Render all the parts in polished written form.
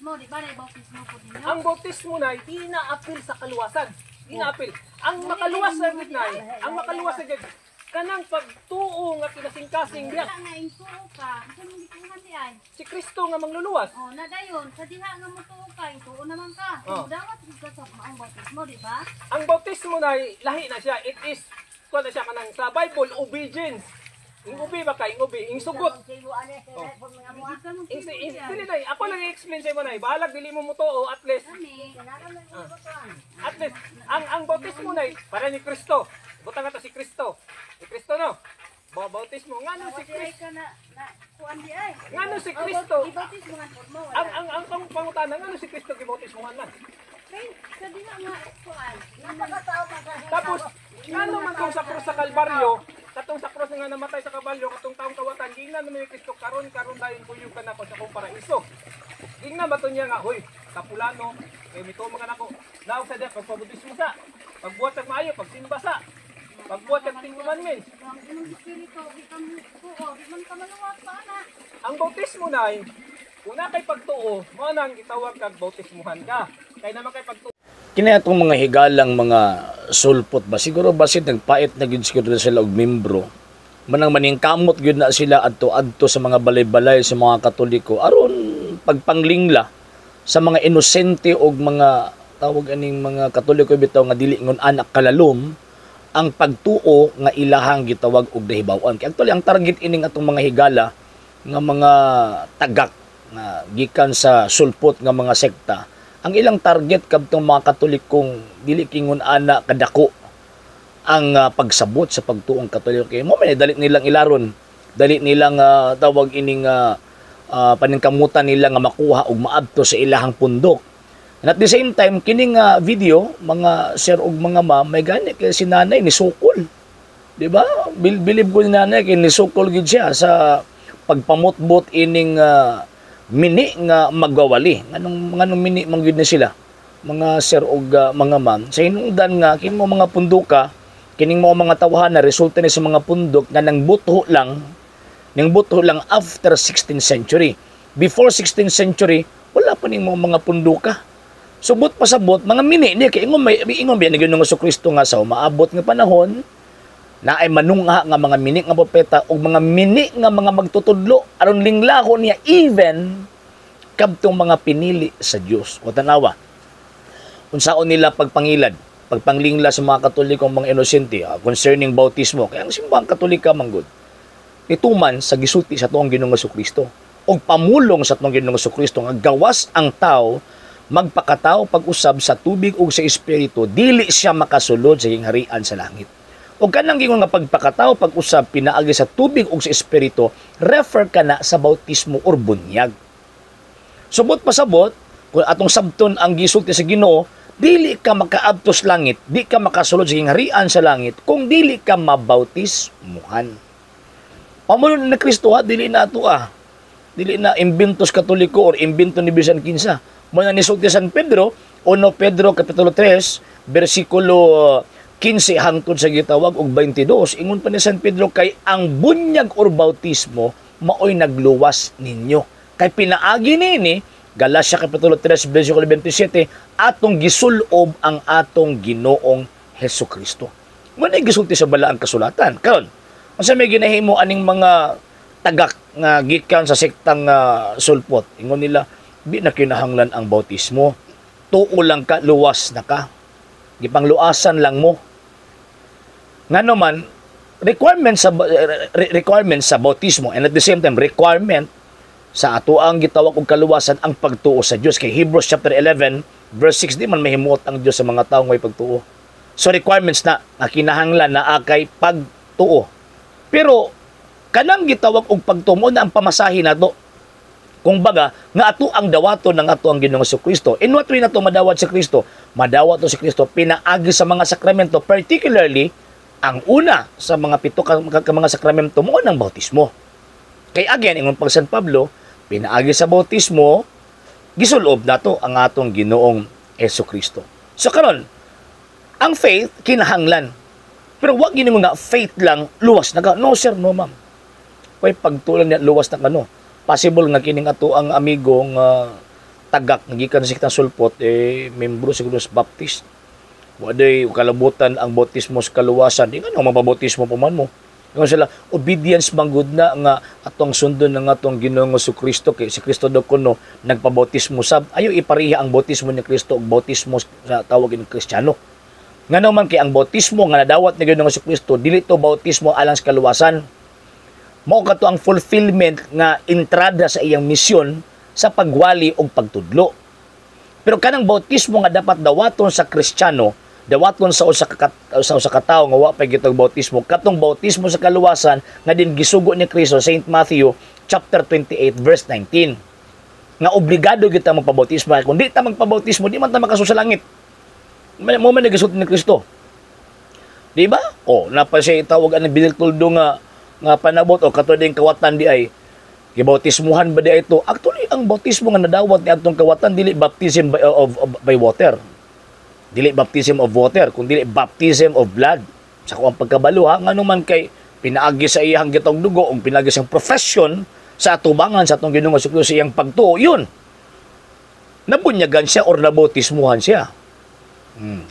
Bautismo, di ba na bautismo po ninyo? Ang bautismo na di na-apil sa kaluwasan. Di na-apil. Ang makaluwas sa gid nay, ang makaluwas sa gid kanang pagtuo nga kinasingkasing diya. Wala nga intuo ka, unsa mong gituohan di ay? Si Kristo nga mangluluwas. Oh, na dayon sa diha nga motuo ka, intuo naman ka. Oh. Dawat gid ka sa maong bautismo, di ba? Ang bautismo na lahi na siya. It is kuan na siya kanang sa Bible, obedience. Ing ubi ba ka ing ubi, ing sugot. Di ka mong Ing, ing, dili nay, ako lang i-explain sa imo nay. Bahalag dili mo motuo, at least Kami, at least ang bautismo nay para ni Kristo. Butang ato si Kristo. Si Kristo no. Bautismo ngano si di ay Kristo? ka na na kuan di ay. Ngano si Kristo? Oh, ibautismo nga po mo wala. Ang pangutana, ngano si Kristo gibautismohan man? Kay sa diha nga kuan. Tapos ngano man tong sa krus sa Kalbaryo, katong sa krus nga namatay sa kabalyo, katong taong kawatan, gingnan naman ni Kristo, "Karon karon dayon kuyog ka nako sa akong paraiso." Gingnan ba to niya nga, "Hoy, kapulano, kay mituo man ka nako, naog sa diya pagpabautismo sa, pagbuhat sa maayo, pagsimba sa, pagbuhat sa Ten Commandments." Ang imong espiritu di ka mo tuo, di man ka maluwas pa ana. Ang bautismo nay, una kay pagtuo, mao nang gitawag kag bautismuhan ka. Kay naman kay pagtuo Kini atong mga higalang mga sulpot ba, siguro basit nagpait na gyud siguro sila og membro, manang maningkamot gyud na sila adto adto sa mga balay-balay sa mga Katoliko aron pagpanglingla sa mga inosente og mga tawag aning mga Katoliko bitaw nga dili ngon anak kalalom ang pagtuo nga ilahang gitawag og nahibaw-an. Kay actually ang target ining atong mga higala nga mga tagak nga gikan sa sulpot nga mga sekta, ang ilang target kadtong mga Katolikong dili kingon ana kadako ang pagsabot sa pagtuong Katoliko, kay mo man dali nilang ilaron, dali nilang tawag ining paningkamutan nila nga makuha og maadto sa ilahang pundok. And at the same time, kining video, mga sir ug mga ma'am, may gani kay si nanay ni sukol, di ba? Bilib ko ni nanay kay nisukol gid siya sa pagpamutbot ining mini nga magwawali. Nganong mini man gyud ni sila, mga sir ug mga ma'am? Sa hinungdan nga kini mo mga punduka, kining mo mga tawhan na resulta ni sa mga pundok nga nang buto lang after 16th century. Before 16th century, wala pa ning mga punduka. Subot pasabot mga mini ni, kay ingon may ingon biya ni Ginoong Kristo nga sa umaabot nga panahon na ay manungha nga mga mini nga propeta ug mga mini nga mga magtutudlo aron linglahon niya even kadtong mga pinili sa Dios. O tanawa unsaon nila pagpangilad, pagpanglingla sa mga Katolikong mga inosente concerning bautismo. Kaya ang Simbahang Katolika manggod nituman sa gisulti sa tuong Ginoong Kristo ug pamulong sa tuong Ginoong Kristo nga gawas ang tao magpakatao pag-usab sa tubig ug sa espiritu, dili siya makasulod sa gingharian sa langit. Ug kanang gingon nga pagpakatao pag-usab pinaagi sa tubig ug sa espiritu, refer ka na sa bautismo or bunyag. Subot pasabot, kung atong sabton ang gisulti sa Ginoo, dili ka makaabtos langit, di ka makasulod sa gingharian sa langit kung dili ka mabautismuhan. Pamulong ni Kristo ha, dili na ato ah. Dili na imbintos Katoliko or imbento ni bisan kinsa. Mo na nisulti San Pedro, 1 Pedro kapitulo 3, bersikulo 15 hangtod sa gitawag og 22, ingon pa ni San Pedro, kay ang bunyag or bautismo maoy nagluwas ninyo. Kay pinaagi nini, Galatia kapitulo 3 bersikulo 27, atong gisulob ang atong Ginoong Hesus Kristo. Mo na gisulti sa balaang kasulatan. Karon, unsa may ginahimo aning mga tagak nga gikan sa sektang sulpot? Ingon nila, di na kinahanglan ang bautismo. Tuo lang ka, luwas na ka. Gipangluasan lang mo. Ngano man, requirement sa bautismo and at the same time requirement sa ato ang gitawag og kaluwasan ang pagtuo sa Dios, kay Hebrews chapter 11 verse 6, di man mahimuot ang Dios sa mga tawo ngay pagtuo. So requirements na nga kinahanglan na akay pagtuo. Pero kanang gitawag og pagtuo mo na ang pamasahe nato. Kung baga, nga ato ang dawaton ng ato ang Ginoong Kristo. In what way na to madawat si Kristo? Madawat to si Kristo pinaagi sa mga sakramento, particularly ang una sa mga pito ka mga sakramento mo ng bautismo. Kay again, ingon pag San Pablo, pinaagi sa bautismo, gisulob nato ang atong Ginoong Kristo. So karon, ang faith kinahanglan. Pero wag gini nga faith lang luwas na ka. No sir, no ma'am. Kay pagtulan niya luwas na ka, no. Possible nga kining ato ang amigo nga tagak nga gikan sa sektang sulpot, eh membro siguro sa Baptist. Wa day kalabutan ang bautismo sa kaluwasan. Di nga no mababautismo pa man mo. Ingon sila, obedience man gud na nga atong sundon ng atong Ginoong Kristo, kay si Kristo daw kuno nagpabautismo sab. Ayo ipariha ang bautismo ni Kristo ug bautismo sa tawag ng Kristiyano. Ngano man kay ang bautismo nga nadawat ni Ginoong Kristo dili to bautismo alang sa kaluwasan. Mao kato ang fulfillment nga entrada sa iyang misyon sa pagwali og pagtudlo. Pero kanang bautismo nga dapat dawaton sa Kristiyano, dawaton sa usa ka tawo nga wa pa gitawag bautismo, katong bautismo sa kaluwasan nga din gisugo ni Kristo, Saint Matthew chapter 28 verse 19. Nga obligado gyud ta magpabautismo. Kung di ta magpabautismo, di man ta makasulod sa langit. Mo man nagisugo ni Kristo. Di ba? O, napa siya itawag ang biniltuldo nga nga panabot o kato ding kawatan di ay gibautismuhan ba di ay ito? Actually, ang bautismo nga nadawat ni atong kawatan dili baptism by water. Dili baptism of water, kun dili baptism of blood. Sa kuang pagkabalo ha, ngano man kay pinaagi sa iyang gitong dugo ug pinaagi sa profession sa atubangan sa atong Ginoong Hesus sa iyang pagtuo, yun. Nabunyagan siya or nabautismuhan siya.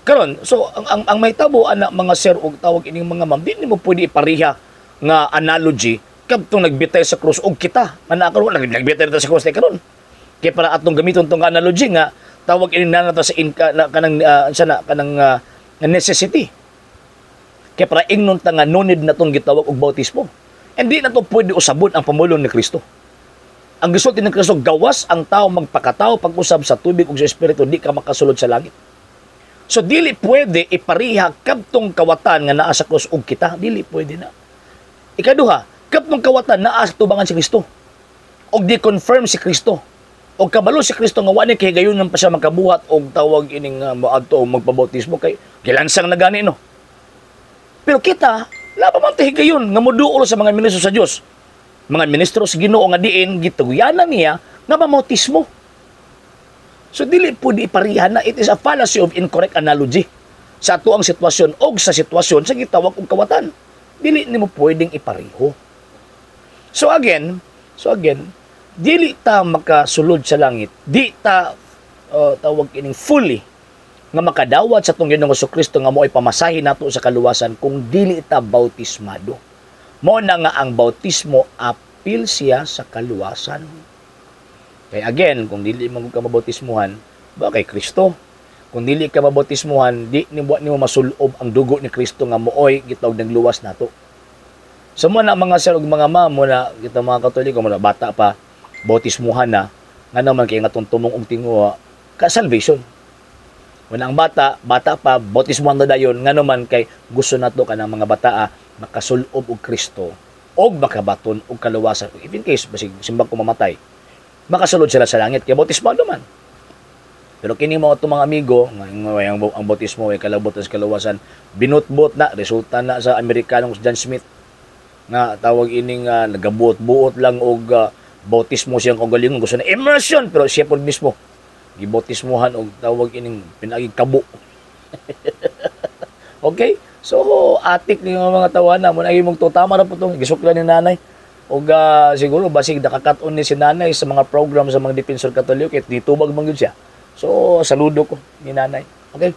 Karon, so ang mahitabo ana, mga sir ug tawag ining mga ma'am, di nimo pwede ipariha nga analogy kadtong nagbitay sa krus og kita. Ana karon nagbitay ta sa krus karon. Kay para atong gamiton tong analogy nga tawag ini na nato sa inka na kanang sa na kanang necessity. Kay para ingnon ta nga no need na tong gitawag og bautismo. Hindi na to pwede usabon ang pamulong ni Kristo. Ang gisulti ni Kristo, gawas ang tao magpakatao pag-usab sa tubig ug sa espiritu, di ka makasulod sa langit. So dili pwede ipariha kadtong kawatan nga naa sa krus ug kita, dili pwede na. Ikaduha, kadtong kawatan naa sa tubangan si Kristo. Og di confirm si Kristo. Og kabalo si Kristo nga wa ni kahigayonan pa siya makabuhat og tawag ining moadto og magpabautismo kay gilansang na gani, no. Pero kita, wala pa man ta higayon nga moduol sa mga ministro sa Dios. Mga ministro sa Ginoo nga diin gituguyanan niya nga mabautismo. So dili pwede ipariha na, it is a fallacy of incorrect analogy sa ato ang sitwasyon og sa sitwasyon sa gitawag og kawatan. Dili nimo pwedeng ipariho. So again, dili ta makasulod sa langit, di ta tawag ining fully nga makadawat sa atong Ginoong Kristo nga mo'y pamasahe nato sa kaluwasan kung dili ta bautismado. Mo na nga ang bautismo apil siya sa kaluwasan. Kaya again, kung dili mo ka mabautismuhan, ba kay Kristo? Kung dili ka mabautismuhan, di nimo masulob ang dugo ni Kristo nga mooy gitawag nagluwas nato. So mo na, mga sir ug mga ma'am, mo na kita mga Katoliko, mo na bata pa bautismuhan na, nga naman kay nga tumong og tinguha ka salvation. Wala ang bata, bata pa bautismuhan na dayon, nga naman kay gusto nato kanang mga bataa makasulob og Kristo og makabaton og kaluwasan. If in case basig simbag ko mamatay, makasulod sila sa langit kay bautismado man. Pero kini mga itong mga amigo, nga ang bautismo ay kalabot sa kaluwasan, binutbot na, resulta na sa Amerikanong John Smith, nga tawag ining nagabuot-buot lang og bautismo siyang kaugalingon, gusto na immersion, pero siya po mismo, gibautismohan og tawag ining pinaging kabo. Okay? So, atik ni mga tawana mo na imong tutama ra po tong gisukla ni nanay. Og siguro basig nakakat-on ni si nanay sa mga program sa mga Defensor Katoliko kay ditubag man gyud siya. So, saludo ko ni nanay. Okay?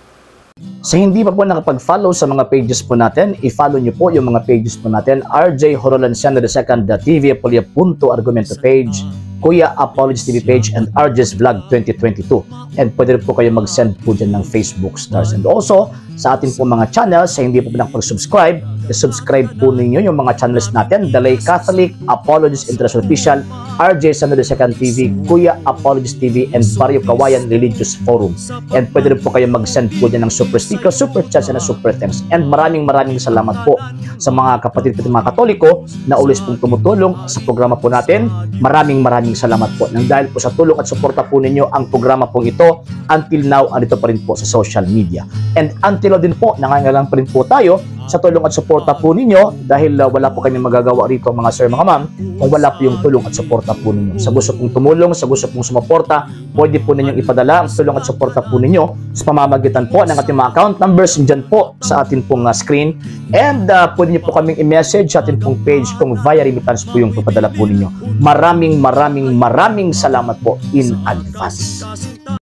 Sa hindi pa po nakapag-follow sa mga pages po natin, i-follow niyo po yung mga pages po natin. RJ Horolanciano II, TV Apolia Punto Argumento page, Kuya Apologies TV page, and RJ's Vlog 2022. And pwede rin po kayo mag-send po dyan ng Facebook stars. And also, sa ating po mga channels, sa hindi po nakapag-subscribe, i-subscribe po ninyo yung mga channels natin. Dalay Catholic, Apologies International Official, RJ Sano II TV, Kuya Apologies TV, and Barrio Kawayan Religious Forum. And pwede rin po kayo mag-send po dyan ng super sticker, super chats, and super thanks. And maraming maraming salamat po sa mga kapatid po mga Katoliko na always pong tumutulong sa programa po natin. Maraming maraming salamat po. Nang dahil po sa tulong at suporta po ninyo, ang programa pong ito until now andito pa rin po sa social media. And until now din po, nangangailangan pa rin po tayo sa tulong at suporta po ninyo dahil wala po kami magagawa rito, mga sir, mga ma'am, kung wala po yung tulong at suporta suporta po ninyo. Sa gusto pong tumulong, sa gusto pong sumuporta, pwede po ninyong ipadala ang tulong at suporta po ninyo sa pamamagitan po ng ating mga account numbers dyan po sa atin pong screen. And pwede niyo po kaming i-message sa atin pong page kung via remittance po yung papadala po ninyo. Maraming maraming maraming salamat po in advance.